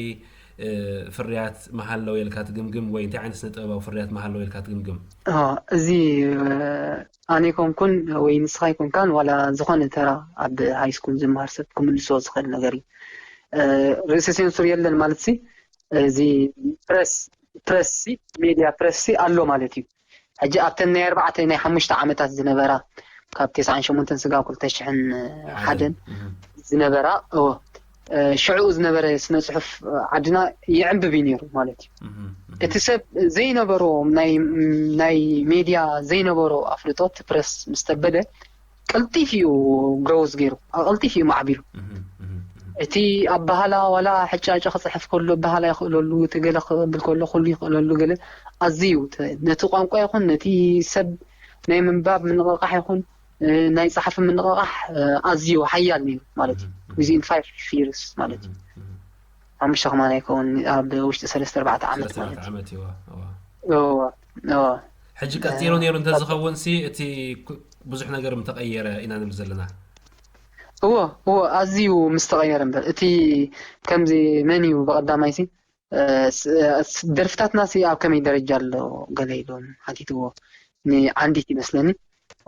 ፍርያት መሃለወ ኢልካ ትግምግም ወይ እንታይ ዓይነት ስነ ጥበባዊ ፍርያት መሃለወ ኢልካ ትግምግም? እዚ ኣነ ይኮንኩን ወይ ንስኻ ይኮንካን ዋላ ዝኾነ ተራ ኣብ ሃይስኩል ዝመሃር ሰብ ክምልሶ ዝኽእል ነገር እዩ። ርእሰ ሴንሱር የለን ማለት ሲ እዚ ፕረስ ፕረስ ሲ ሜድያ ፕረስ ሲ ኣሎ ማለት እዩ። ሕጂ ኣብተን ናይ ኣርባዕተ ናይ ሓሙሽተ ዓመታት ዝነበራ ካብ ተስዓን ሸሞንተን ስጋብ ክልተ ሽሕን ሓደን ዝነበራ እዎ ሽዕኡ ዝነበረ ስነ ፅሑፍ ዓድና ይዕንብብ እዩ ነይሩ ማለት እዩ። እቲ ሰብ ዘይነበሮ ናይ ሜድያ ዘይነበሮ ኣፍልጦ እቲ ፕረስ ምስ ተበለ ቀልጢፍ እዩ ግሮውዝ ገይሩ ቀልጢፍ እዩ ማዕቢሉ። እቲ ኣባህላ ዋላ ሕጫጨ ክፅሕፍ ከሎ ኣባህላ ይኽእለሉ እቲ ገለ ክብል ከሎ ኩሉ ይኽእለሉ ገለ ኣዝዩ ነቲ ቋንቋ ይኹን ነቲ ሰብ ናይ ምንባብ ምንቕቓሕ ይኹን ናይ ፀሓፊ ምንቕቓሕ ኣዝዩ ሓያል ነይሩ ማለት እዩ። Within five years ማለት እዩ ሓሙሽተ ከማን ኣይከውን ኣብ ውሽጢ ሰለስተ ኣርባዕተ ዓመት ማለት እዩ። ሕጂ ቀፂሉ ነይሩ እንተዝኸውን ሲ እቲ ብዙሕ ነገር ምተቐየረ ኢና ንብል ዘለና። እዎ እዎ ኣዝዩ ምስ ተቐየረ እምበር እቲ ከምዚ መን እዩ ብቐዳማይ ሲ ደርፍታትና ሲ ኣብ ከመይ ደረጃ ኣሎ ገለ ኢሎም ሓቲትዎ ንዓንዲት ይመስለኒ።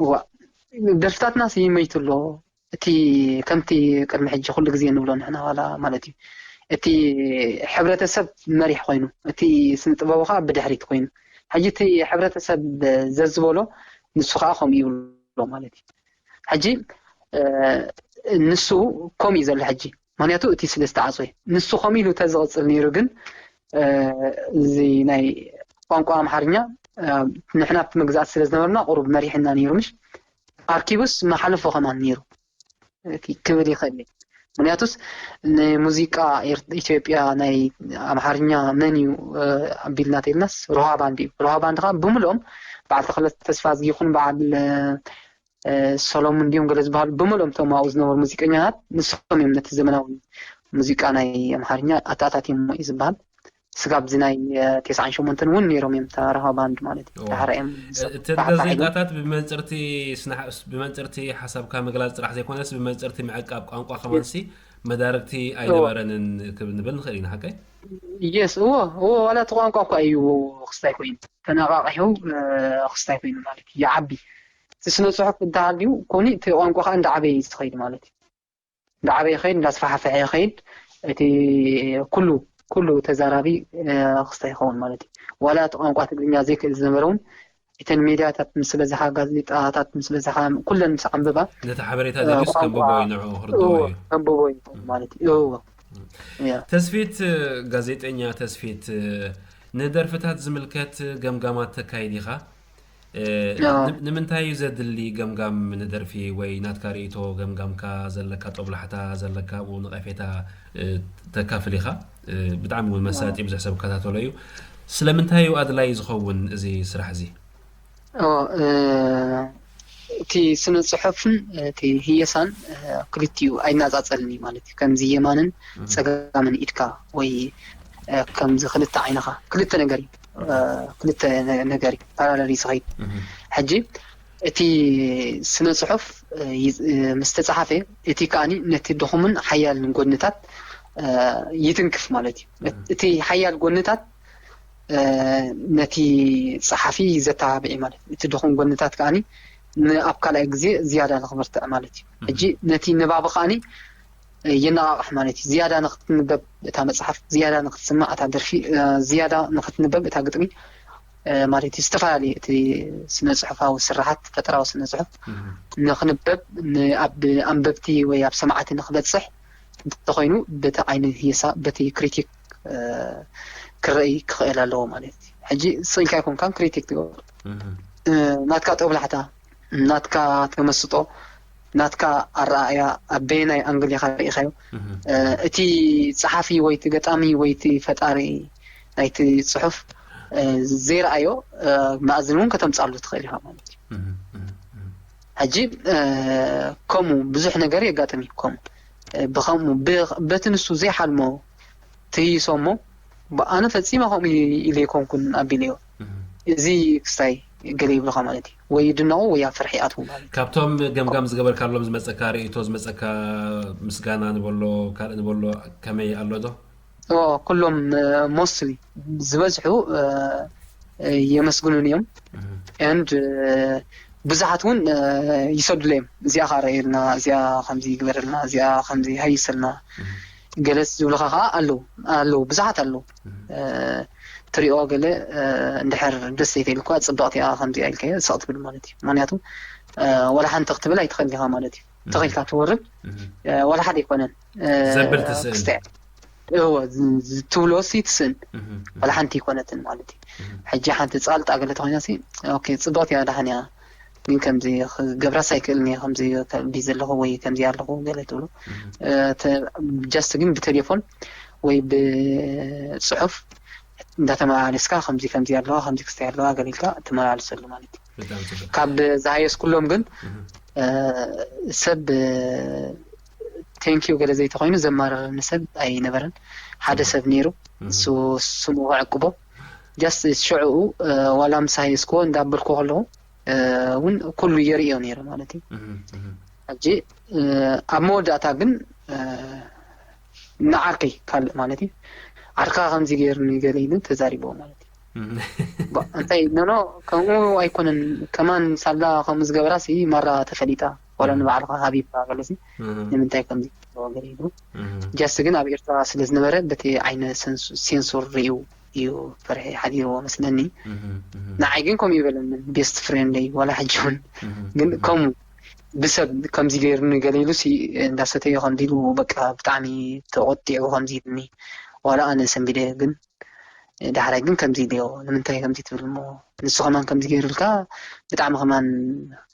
እዋ ደርፍታትና ሲ መይቱ ኣሎ እቲ ከምቲ ቅድሚ ሕጂ ኩሉ ግዜ ንብሎ ንሕና ዋላ ማለት እዩ እቲ ሕብረተሰብ መሪሕ ኮይኑ እቲ ስነ ጥበቡ ከዓ ብድሕሪት ኮይኑ ሕጂ እቲ ሕብረተሰብ ዘዝበሎ ንሱ ከዓ ከምኡ ይብሎ ማለት እዩ። ሕጂ ንሱ ከምኡ እዩ ዘሎ ሕጂ ምክንያቱ እቲ ስለ ዝተዓፅወ ንሱ ከምኡ ኢሉ ተዝቕፅል ነይሩ ግን እዚ ናይ ቋንቋ ኣምሓርኛ ንሕና ኣብቲ መግዛእቲ ስለ ዝነበርና ቁሩብ መሪሕና ነይሩ ምሽ ኣርኪቡስ መሓለፎ ከማን ነይሩ ክብል ይኽእል ምክንያቱስ ንሙዚቃ ኢትዮጵያ ናይ ኣምሓርኛ መን እዩ ኣቢልና ተልናስ ሮሃ ባንድ እዩ። ሮሃ ባንድ ከዓ ብምልኦም በዓል ተኽለ ተስፋዝጊ ይኹን በዓል ሰሎሙን እንዲዮም ገለ ዝበሃሉ ብምልኦም እቶም ኣብኡ ዝነበሩ ሙዚቀኛታት ንሶም እዮም ነቲ ዘመናዊ ሙዚቃ ናይ ኣምሓርኛ ኣተኣታትዮም እዩ ዝበሃል። ስጋብ እዚ ናይ ተስዓን ሸሞንተን እውን ነይሮም እዮም ተራኻ ባንድ ማለት እዩ። ዳሕራ እዮም እቲ ጋዜጣታት ብመንፅርቲ ብመንፅርቲ ሓሳብካ ምግላፅ ጥራሕ ዘይኮነስ ብመንፅርቲ ምዕቃብ ቋንቋ ከማንሲ መዳርግቲ ኣይነበረንን ክብል ንብል ንኽእል ኢና። ሓቀይ? የስ እዎ እዎ ዋላ እቲ ቋንቋ እኳ እዩ ክስታይ ኮይኑ ተነቃቂሑ ክስታይ ኮይኑ ማለት እዩ። ይዓቢ እቲ ስነ ፅሑፍ እንተሃልዩ ኮኒ እቲ ቋንቋ ከዓ እንዳዓበየ እዩ ዝኸይድ ማለት እዩ። እንዳዓበየ ይኸይድ እንዳስፋሕፈሐ ይኸይድ እቲ ኩሉ ኩሉ ተዛራቢ ክስታይ ይኸውን ማለት እዩ። ዋላ እቲ ቋንቋ ትግርኛ ዘይክእል ዝነበረ እውን እተን ሜድያታት ምስበዝሓ ጋዜጣታት ምስበዝሓ ኩለን ምስ ዓንብባ ነቲ ሓበሬታ ደልዩስ ከንብቦ እዩ ንዕኡ ክርድኦ እዩ። ከንብቦ እዩ ማለት እዩ። እዎ። ተስፊት ጋዜጠኛ ተስፊት ንደርፍታት ዝምልከት ገምጋማት ተካይድ ኢኻ። ንምንታይ እዩ ዘድሊ ገምጋም ንደርፊ ወይ ናትካ ርእይቶ ገምጋምካ ዘለካ ጦብላሕታ ዘለካ ኣብኡ ነቐፌታ ተካፍል ኢኻ። ብጣዕሚ እውን መሳጢ ብዙሕ ሰብ ከታተሎ እዩ። ስለምንታይ እዩ ኣድላይ ዝኸውን እዚ ስራሕ እዚ? እቲ ስነ ፅሑፍን እቲ ህየሳን ክልቲኡ ኣይናፃፀልን እዩ ማለት እዩ። ከምዚ የማንን ፀጋምን ኢድካ ወይ ከምዚ ክልተ ዓይንኻ ክልተ ነገር እዩ ክልተ ነገር እዩ ፓራለል እዩ ዝኸይድ። ሕጂ እቲ ስነ ፅሑፍ ምስ ተፃሓፈ እቲ ከዓኒ ነቲ ድኹምን ሓያልን ጎንታት ይትንክፍ ማለት እዩ። እቲ ሓያል ጎንታት ነቲ ፀሓፊ ዘተባብዕ ማለት እቲ ድኹም ጎንታት ከዓኒ ንኣብ ካልኣይ ግዜ ዝያዳ ንክበርትዕ ማለት እዩ። ሕጂ ነቲ ንባቢ ከዓኒ የነቃቕሕ ማለት እዩ። ዝያዳ ንክትንበብ እታ መፅሓፍ ዝያዳ ንክትስማዕ እታ ደርፊ ዝያዳ ንክትንበብ እታ ግጥሚ ማለት እዩ። ዝተፈላለዩ እቲ ስነ ፅሑፋዊ ስራሓት ፈጠራዊ ስነ ፅሑፍ ንክንበብ ኣብ ኣንበብቲ ወይ ኣብ ሰማዕቲ ንክበፅሕ እንተኾይኑ በቲ ዓይኒ ህየሳ በቲ ክሪቲክ ክረኢ ክኽእል ኣለዎ ማለት እዩ። ሕጂ ስኢልካ ኣይኮንካን ክሪቲክ ትገብር ናትካ ጦብላሕታ፣ ናትካ ተመስጦ፣ ናትካ ኣረኣእያ ኣብ በየናይ ኣንግል ኢኻ ርኢኻዮ? እቲ ጸሓፊ ወይ እቲ ገጣሚ ወይ እቲ ፈጣሪ ናይቲ ጽሑፍ ዘይረኣዮ መኣዝን እውን ከተምጻሉ ትኽእል ኢኻ ማለት እዩ። ሕጂ ከምኡ ብዙሕ ነገር የጋጥም እዩ። ከምኡ ብከምኡ በቲ ንሱ ዘይሓልሞ ትህይሶ እሞ ኣነ ፈጺመ ከምኡ ኢለ ኣይኮንኩን ኣቢለዮ። እዚ ክስታይ ገለ ይብሉኻ ማለት እዩ። ወይ ይድነቑ ወይ ኣብ ፍርሒ ይኣትዉ ማለት እዩ። ካብቶም ገምጋም ዝገበርካሎም ዝመፀካ ርእይቶ ዝመፀካ ምስጋና ንበሎ ካልእ ንበሎ ከመይ ኣሎ ዶ? ኩሎም ሞስትሊ ዝበዝሑ የመስግኑን እዮም። And ብዙሓት እውን ይሰዱለይ እዮም። እዚኣ ኸዓ ረእየልና፣ እዚኣ ከምዚ ይግበረልና፣ እዚኣ ከምዚ ሃይሰልና ገለስ ዝብሉኻ ከዓ ኣለዉ ኣለዉ ብዙሓት ኣለዉ። ትሪኦ ገለ እንድሕር ደስ ዘይተይልኳ ፅብቕቲ እያ ከምዚኣ ኢልካዮ ስቕ ትብል ማለት እዩ። ምክንያቱ ዋላ ሓንቲ ክትብል ኣይትኽእል ኢኻ ማለት እዩ። ተኺልካ ትወርድ ዋላ ሓደ ኣይኮነን። ዘብል ትስእል ክስተ እዎ ትብሎ ሲ ትስእን ዋላ ሓንቲ ኣይኮነትን ማለት እዩ። ሕጂ ሓንቲ ፃልጣ ገለ ተኮይና ሲ ኦኬ ፅብቕቲ እያ ደሓን እያ ግን ከምዚ ክገብራስ ኣይክእልን እየ ከምዚ ከምዚ ዘለኹ ወይ ከምዚ ኣለኹ ገለ ትብሎ just ግን ብቴሌፎን ወይ ብፅሑፍ እንዳተመላለስካ ከምዚ ከምዚ ኣለዋ ከምዚ ክስታይ ኣለዋ ገለ ኢልካ ትመላለሰሉ ማለት እዩ። ካብ ዝሃየስ ኩሎም ግን ሰብ thank you ገለ ዘይተኮይኑ ዘማረረኒ ሰብ ኣይነበረን። ሓደ ሰብ ነይሩ እሱ ስሙ ክዕቅቦ just ሽዕኡ ዋላ ምስ ሃየስክዎ እንዳበልኩ ከለኹ እውን ኩሉ የርእዮ ነይሩ ማለት እዩ። ሕጂ ኣብ መወዳእታ ግን ንዓርከይ ካልእ ማለት እዩ ዓርካ ከምዚ ገይሩኒ ገለ ኢሉ ተዛሪብዎ ማለት እዩ። እንታይ ኖኖ ከምኡ ኣይኮነን ከማን ሳላ ከምኡ ዝገበራ ሲ ማራ ተፈሊጣ ዋላ ንባዕልካ ሃቢብካ ገለሲ ንምንታይ ከምዚ ገለ ኢሉ just ግን ኣብ ኤርትራ ስለ ዝነበረ በቲ ዓይነ ሴንሱር ርእዩ እዩ ፍርሒ ሓዲርዎ መስለኒ። ንዓይ ግን ከምኡ ይበለኒ ቤስት ፍሬንደይ ዋላ ሕጂ እውን ግን ከምኡ ብሰብ ከምዚ ገይሩኒ ገለ ኢሉ ሲ እንዳሰተዮ ከምዚ ኢሉ በቃ ብጣዕሚ ተቆጢዑ ከምዚ ኢሉኒ ዋላ ኣነ ሰንቢደ ግን ዳሕራይ ግን ከምዚ ኢልዮ ንምንታይ ከምዚ ትብል እሞ ንሱ ከማን ከምዚ ገይሩልካ ብጣዕሚ ከማን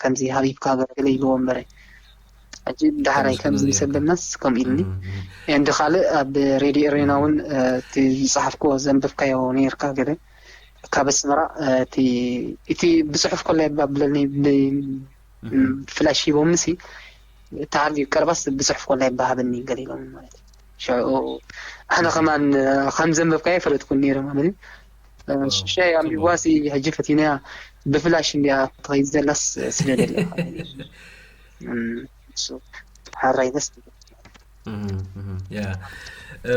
ከምዚ ሃቢብካ ገለ ኢልዎ እምበረ ሕጂ ዳሕራይ ከምዚ ምስ ኣበልናስ ከምኡ ኢልኒ and ካልእ ኣብ ሬድዮ ኤሬና እውን እቲ ዝፀሓፍክዎ ዘንበብካዮ ነይርካ ገለ ካብ ኣስመራ እቲ ብፅሑፍ ኮላ የባብለኒ ብፍላሽ ሂቦምኒ ሲ ተሃልዩ ቀረባስ ብፅሑፍ ኮላ የባሃበኒ ገለ ኢሎም ማለት እዩ። ሽዑ ኣነ ከማን ከም ዘንበብካዮ ኣይፈለጥኩን ነይረ ማለት እዩ። ሽሻይ ኣንቢብዋ ሲ ሕጂ ፈቲነያ ብፍላሽ እንዲያ ትኸይድ ዘላስ ስደደለ ሓራይ ደስ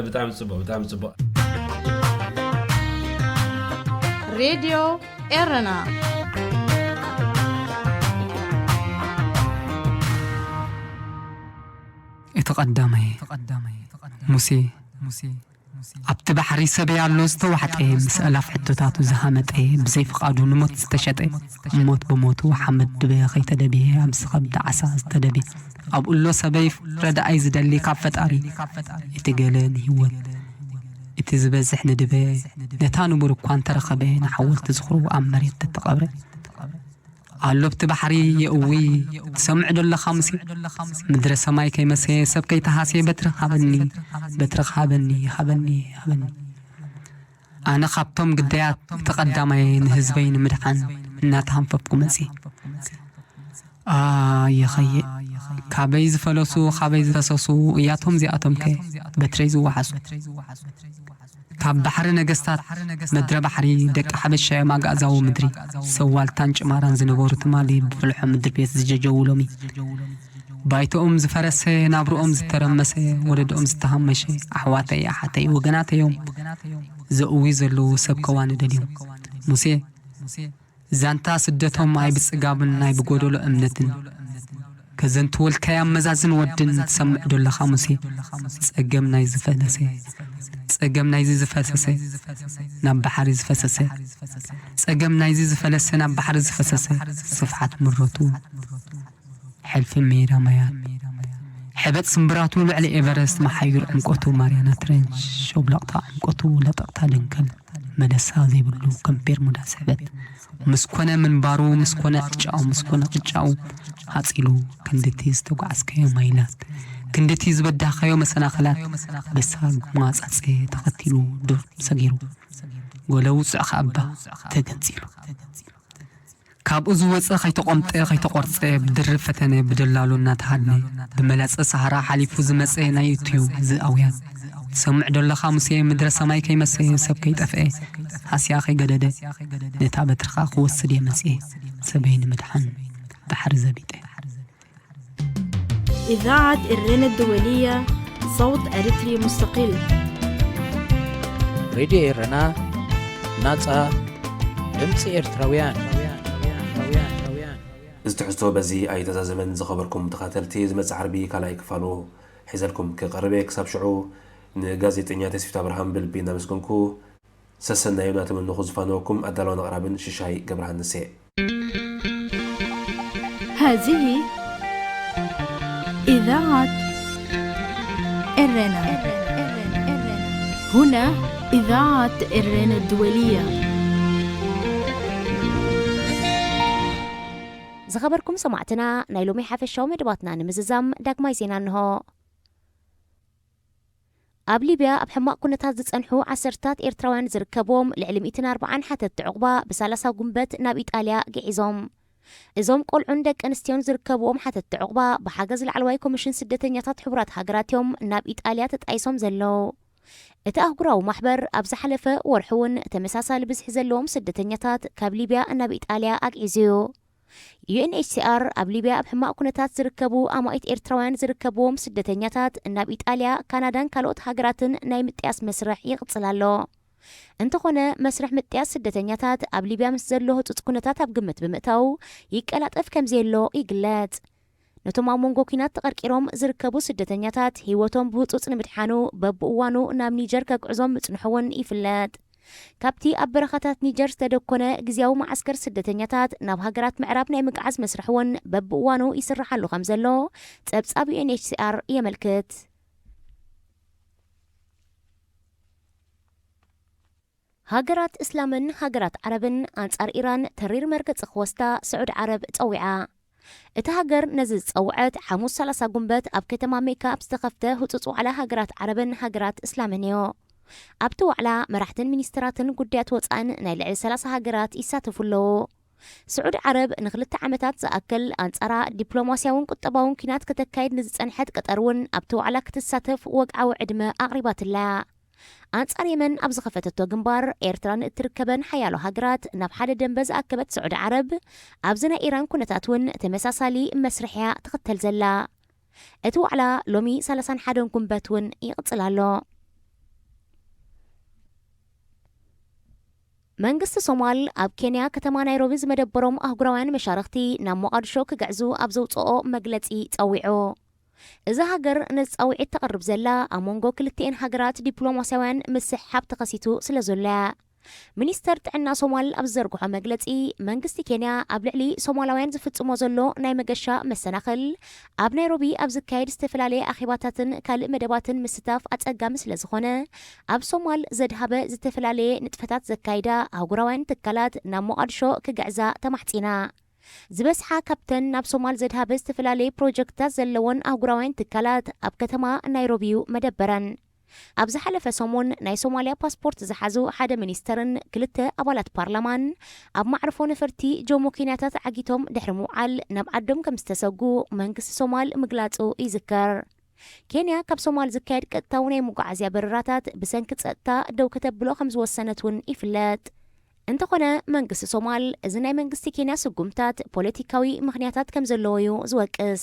ብጣዕሚ ፅቡቅ ብጣዕሚ ፅቡቅ። ሬድዮ ኤረና እቲ ቀዳማይ ሙሴ ኣብቲ ባሕሪ ሰበይ ኣሎ ዝተዋሕጠ ምስ ኣላፍ ሕቶታቱ ዝሃመጠ ብዘይ ፍቓዱ ንሞት ዝተሸጠ ሞት ብሞቱ ሓመድ ድበ ከይተደብየ ኣብዚ ከብዲ ዓሳ ዝተደብየ ኣብኡ ኣሎ ሰበይ ረዳኣይ ዝደሊ ካብ ፈጣሪ እቲ ገለ ንህይወት እቲ ዝበዝሕ ንድበ ነታ ንቡር እኳ እንተረኸበ ንሓወልቲ ዝኽሩ ኣብ መሬት ተተቐብረ ኣሎብቲ ባሕሪ የእዊ ትሰምዕ ዶ ኣለኻ ሙሴ ምድረ ሰማይ ከይመሰየ ሰብ ከይተሃስየ በትርኽ ሃበኒ በትርኽ ሃበኒ ሃበኒ ሃበኒ ኣነ ካብቶም ግዳያት እቲ ቀዳማየ ንህዝበይ ንምድሓን እናተሃንፈፍኩ መፅየ ኣየኸየ ካበይ ዝፈለሱ ካበይ ዝፈሰሱ እያቶም እዚኣቶም ከ በትረይ ዝወሓሱ ካብ ባሕሪ ነገስታት ምድረ ባሕሪ ደቂ ሓበሻ እዮም ኣግኣዛዊ ምድሪ ሰብ ዋልታን ጭማራን ዝነበሩ ትማሊ ብፍልሖ ምድሪ ቤት ዝጀጀዉ ሎሚ ባይቶኦም ዝፈረሰ ናብርኦም ዝተረመሰ ወለድኦም ዝተሃመሸ ኣሕዋተይ ኣሓተይ ወገናተይ እዮም ዘእዊ ዘለዉ ሰብ ከዋኒ ደልዮም ሙሴ ዛንታ ስደቶም ኣይብጽጋብን ናይ ብጎደሎ እምነትን ከዘንትወልካይ ኣመዛዝን ወድን ትሰምዕ ዶ ኣለኻ ሙሴ ጸገም ናይ ዝፈለሰ ጸገም ናይዚ ዝፈሰሰ ናብ ባሕሪ ዝፈሰሰ ጸገም ናይዚ ዝፈለሰ ናብ ባሕሪ ዝፈሰሰ ስፍሓት ምረቱ ሕልፊ ሜዳ ማያት ሕበጥ ስምብራቱ ልዕሊ ኤቨረስት መሓዩር ዕምቆቱ ማርያና ትረንች ሸብለቕታ ዕምቆቱ ለጠቕታ ደንከል መለሳ ዘይብሉ ከም ቤርሙዳ ስሕበት ምስ ኮነ ምንባሩ ምስ ኮነ ዕጫኡ ምስ ኮነ ቅጫኡ ሃጺሉ ክንድቲ ዝተጓዓዝካዮ ማይላት ክንድቲ ዝበዳህካዮ መሰናኸላት በሳል መዋጻጸ ተኸቲሉ ዱር ሰጊሩ ጎለ ውጹዕ ከኣባ ተገንጺሉ። ካብኡ ዝወፀ ከይተቆምጠ ከይተቆርፀ ብድርብ ፈተነ ብደላሉ እናተሃድነ ብመላፀ ሰሃራ ሓሊፉ ዝመፀ ናይ ዩትዩብ ዝኣውያት ትሰምዕ ዶ ኣለኻ ሙሴ ምድረ ሰማይ ከይመሰየ ሰብ ከይጠፍአ ሃስያ ከይገደደ ነታ በትርኻ ክወስድ እየ መፅኤ ሰበይ ንምድሓን ባሕሪ ዘቢጠ إذاعة إرينا الدولية صوت أريتري مستقل ሬድዮ ኤረና ናጻ ድምፂ ኤርትራውያን እዚ ትሕዝቶ በዚ ኣይተዛዘመን። ዝኸበርኩም ተኸታተልቲ፣ ዝመጽእ ዓርቢ ካልኣይ ክፋሉ ሒዘልኩም ክቐርብ እየ። ክሳብ ሽዑ ንጋዜጠኛ ተስፊት ኣብርሃም ብልቢ እናመስገንኩ ሰሰናዩ እናተመነኹ ዝፋነወኩም ኣዳላውን ኣቕራብን ሽሻይ ገብረሃንስ እየ። هذه إذاعة إرينا هنا إذاعة إرينا الدولية ዝኸበርኩም ሰማዕትና ናይ ሎሚ ሓፈሻዊ መደባትና ንምዝዛም ዳግማይ ዜና እንሆ። ኣብ ሊብያ ኣብ ሕማቕ ኩነታት ዝጸንሑ ዓሰርታት ኤርትራውያን ዝርከብዎም ልዕሊ ሚእትን ኣርባዓን ሓተትቲ ዕቑባ ብሳላሳ ጉንበት ናብ ኢጣልያ ግዒዞም። እዞም ቆልዑን ደቂ ኣንስትዮን ዝርከብዎም ሓተትቲ ዕቑባ ብሓገዝ ላዕለዋይ ኮሚሽን ስደተኛታት ሕቡራት ሃገራት እዮም ናብ ኢጣልያ ተጣይሶም ዘለዉ። እቲ ኣህጉራዊ ማሕበር ኣብ ዝሓለፈ ወርሒ እውን ተመሳሳሊ ብዝሒ ዘለዎም ስደተኛታት ካብ ሊብያ ናብ ኢጣልያ ኣግዒዙ እዩ። ዩኤንኤችሲኣር ኣብ ሊብያ ኣብ ሕማቕ ኩነታት ዝርከቡ ኣማኢት ኤርትራውያን ዝርከብዎም ስደተኛታት ናብ ኢጣልያ፣ ካናዳን ካልኦት ሃገራትን ናይ ምጥያስ መስርሕ ይቕጽል ኣሎ። እንተኾነ መስርሕ ምጥያስ ስደተኛታት ኣብ ሊብያ ምስ ዘሎ ህጹጽ ኩነታት ኣብ ግምት ብምእታው ይቀላጠፍ ከም ዘየሎ ይግለጽ። ነቶም ኣብ መንጎ ኲናት ተቐርቂሮም ዝርከቡ ስደተኛታት ህይወቶም ብህጹጽ ንምድሓኑ በብእዋኑ ናብ ኒጀር ከግዕዞም ምጽንሑ እውን ይፍለጥ። ካብቲ ኣብ በረኻታት ኒጀር ዝተደኮነ ግዝያዊ መዓስከር ስደተኛታት ናብ ሃገራት ምዕራብ ናይ ምግዓዝ መስርሕ እውን በብእዋኑ ይስርሓሉ ከም ዘሎ ጸብጻብ ዩኤንኤችሲኣር የመልክት። ሃገራት እስላምን ሃገራት ዓረብን ኣንጻር ኢራን ተሪር መርገጺ ክወስዳ ስዑድ ዓረብ ጸዊዓ። እታ ሃገር ነዚ ዝጸውዐት ሓሙስ ሰላሳ ጉንበት ኣብ ከተማ ሜካ ኣብ ዝተኸፍተ ህጹጽ ዋዕላ ሃገራት ዓረብን ሃገራት እስላምን እዩ። ኣብቲ ዋዕላ መራሕትን ሚኒስትራትን ጉዳያት ወጻእን ናይ ልዕሊ ሰላሳ ሃገራት ይሳተፉ ኣለዉ። ስዑዲ ዓረብ ንክልተ ዓመታት ዝኣክል ኣንጻራ ዲፕሎማስያውን ቁጠባውን ኲናት ከተካይድ ንዝጸንሐት ቀጠር እውን ኣብቲ ዋዕላ ክትሳተፍ ወግዓዊ ዕድመ ኣቕሪባትላ። ኣንጻር የመን ኣብ ዝኸፈተቶ ግንባር ኤርትራ ንእትርከበን ሓያሎ ሃገራት ናብ ሓደ ደንበ ዝኣከበት ስዑዲ ዓረብ ኣብዚ ናይ ኢራን ኩነታት እውን ተመሳሳሊ መስርሕያ ትኽተል ዘላ። እቲ ዋዕላ ሎሚ ሰላሳን ሓደን ጉንበት እውን ይቕጽል ኣሎ። መንግስቲ ሶማል ኣብ ኬንያ ከተማ ናይሮቢ ዝመደበሮም ኣህጉራውያን መሻርኽቲ ናብ ሞቓድሾ ክግዕዙ ኣብ ዘውፅኦ መግለፂ ፀዊዑ። እዛ ሃገር ነዚ ፃውዒት ተቕርብ ዘላ ኣብ መንጎ ክልቲኤን ሃገራት ዲፕሎማስያውያን ምስሕሓብ ተኸሲቱ ስለ ዘሎ እያ። ሚኒስተር ጥዕና ሶማል ኣብ ዝዘርግሖ መግለፂ መንግስቲ ኬንያ ኣብ ልዕሊ ሶማላውያን ዝፍፅሞ ዘሎ ናይ መገሻ መሰናኽል ኣብ ናይሮቢ ኣብ ዝካየድ ዝተፈላለየ ኣኼባታትን ካልእ መደባትን ምስታፍ ኣፀጋሚ ስለ ዝኾነ ኣብ ሶማል ዘድሃበ ዝተፈላለየ ንጥፈታት ዘካይዳ ኣህጉራውያን ትካላት ናብ ሞቓድሾ ክግዕዛ ተማሕፂና። ዝበዝሓ ካብተን ናብ ሶማል ዘድሃበ ዝተፈላለየ ፕሮጀክትታት ዘለወን ኣህጉራውያን ትካላት ኣብ ከተማ ናይሮቢ እዩ መደበረን። ኣብ ዝሓለፈ ሰሙን ናይ ሶማልያ ፓስፖርት ዝሓዙ ሓደ ሚኒስተርን ክልተ ኣባላት ፓርላማን ኣብ ማዕርፎ ነፈርቲ ጆሞ ኬንያታት ዓጊቶም ድሕሪ ምውዓል ናብ ዓዶም ከም ዝተሰጉ መንግስቲ ሶማል ምግላጹ ይዝከር። ኬንያ ካብ ሶማል ዝካየድ ቀጥታዊ ናይ መጓዓዝያ በረራታት ብሰንኪ ጸጥታ ደው ከተብሎ ከም ዝወሰነት እውን ይፍለጥ። እንተኾነ መንግስቲ ሶማል እዚ ናይ መንግስቲ ኬንያ ስጉምታት ፖለቲካዊ ምኽንያታት ከም ዘለዎ እዩ ዝወቅስ።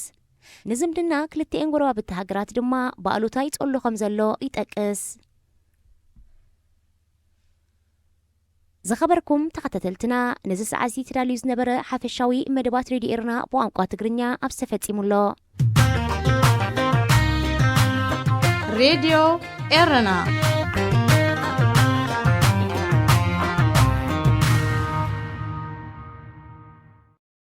ንዝምድና ክልቲኤን ጎረባብቲ ሃገራት ድማ ብኣሉታ ይጸሎ ከም ዘሎ ይጠቅስ። ዝኸበርኩም ተኸታተልትና ነዚ ሰዓት እዚ ተዳልዩ ዝነበረ ሓፈሻዊ መደባት ሬድዮ ኤርና ብቋንቋ ትግርኛ ኣብ ዝተፈጺሙ ኣሎ። ሬድዮ ኤረና